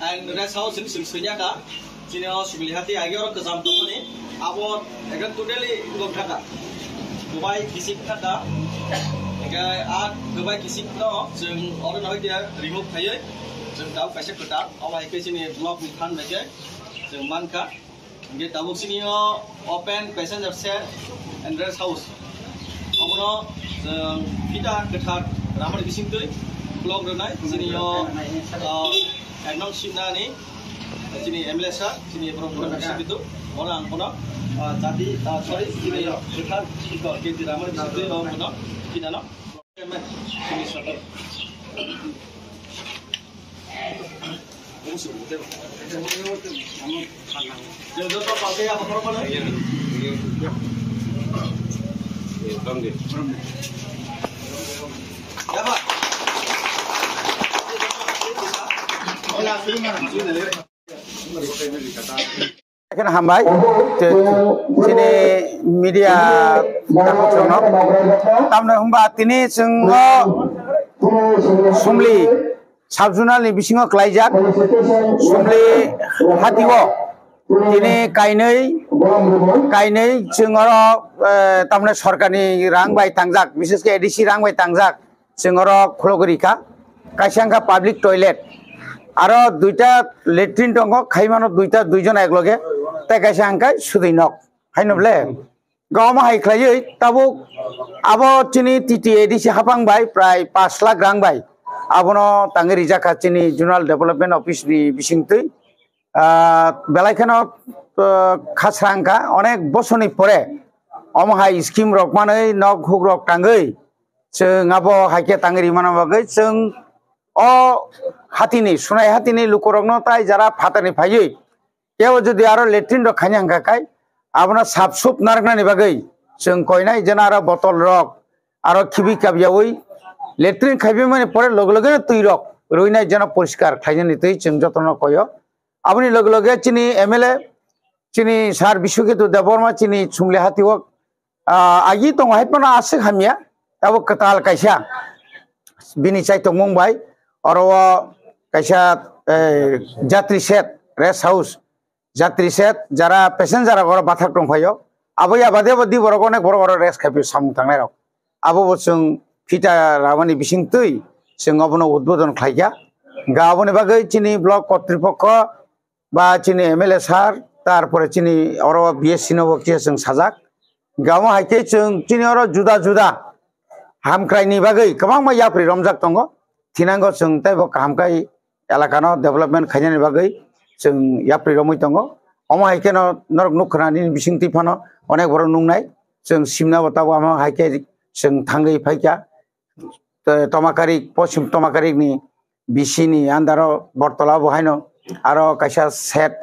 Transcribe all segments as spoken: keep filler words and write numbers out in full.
And rest house ni sing sing ya ka. Chini o sugli hati agi oro kejam tongmani. Abo ekdom totally gom thaka. Dubai kisik thaka. Ega a Dubai kisik no sing oro noi dia remove khayoi. Sing tau kaisa kota. Abo hai ke chini block ni than bai ke. Sing man ka. Hingke tabuk chini o open passenger shed and rest house. Obono, um, phita kwthar ramani bisingtwi block rwnai chini o, uh, ekdom sibnani chini M L A sir, chini borok borok bising bitu. Bono ang bono, uh, jati, uh, sorry, chini o kwthar, uh, kenti ramani bisingtwi o bono phitano. Ekheno hambai, te chini media takhukchwngno. Tamni hwnba tini chwng o Sumli sub-zonal ni bisingo klaijak, Sumli hatio tini kainwi, kainwi chwng oro, eh, tamni sorkarni rang bai tangjak, bishesh khe A D C rang bai tangjak. Chwng oro khulogwi rikha. Kaisa wngkha public toilet. Aro duita latrine tongo, khaimano duita, duijon ekloge. Tei kaisa hwnkhe sudui nok. Haino ble? Ga omo hai khlaiwi tabuk abo chini T T A D C hapang bai prai pash lakh rang bai. Abono tangwi rijak kha chini Zonal Development Office ni bisingtwi. Ah, belai kheno, ah, khasrang kha, onek bosorni pore omo hai scheme rok manwi nok huk rok tangwi chwng abo hai khe tangwi rimana bagwi chwng o hatini, Sunai hatini lukurokno tai jara phatarni phaiwi kebo jodi aro latrine rok khaina hwnkha khai abono sap sup narwknani bagwi chwng koinai jena aro botol rok aro khibi kabyawi latrine khaibimani pore loge loge twi rok rwinai jena poriskar khlainani twi chwng jotono koyo. Aboni loge loge chini M L A, chini Sir Biswaketu Debbarma, chini Sumli hatio, ah, agi tongo hai phano aswk hamya, abo kwtal kaisa bini chaitokmung bai, oro o kaisa, eh, jatri shed, rest house, jatri shed, jara passenger rok oro bathak tong phaio, abo ya bade bo di borok onek borok oro rest khai phio samung tangnai rok. Abo bo chwng phita ramani bising twi chwng obono udbodon khlaikha. Ga aboni bagwi chini block kotripokho ba chini M L A sir, tarpore chini oro B S C no bo khe chwng sajak. Ga omo hai khe chwng chini oro juda juda hamkraini bagwi kwbangma yapri romjak tongo. Thinango chwng teibo kaham khai elakano development khainani bagwi chwng yapri romwi tongo. Omo hai kheno norok nukha nini bising twi phano onek borok nuknai. Chwng simna bo tabuk omo hai khe chwng thangwi phaikha. Te Tomakarik, Poschim Tomakarik ni B C ni under o Bortola bo haino aro kaisa shed,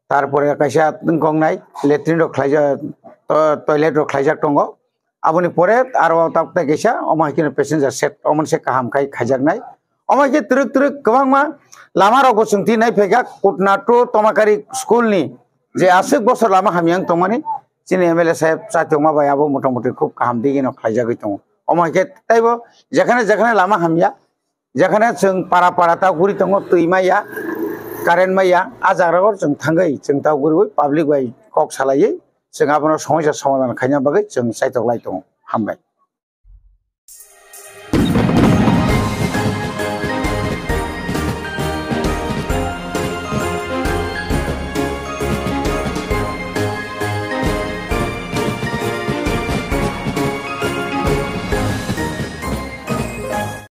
tarpore kaisa wngkok nai latrine rok khlaijak, to-, toilet rok khlaijak tongo. Aboni pore aro tabuk tei kaisa omo hai kheno passenger shed, omo se kaham khai khaijaknai. Omo hai khe twrwk twrwk kwbangma lama rok bo chwng twi nai phaikha, Kutna to Tomakari school ni je aswk bosor lama hamya wng tongmani, chini M L A saheb chaitokma bai abo motamuti khub kaham digino khlaijagwi tongo. Omo hai khe teibo jekhane jekhane lama hamya, jekhane chwng para para tau guri tongo, twi maya, current maya, a jaga o chwng thangwi chwng tau guriwi public bai kok salaiwi chwng abono somosya somadhan khaina bagwi chwng chaitok lai tongo. Hambai.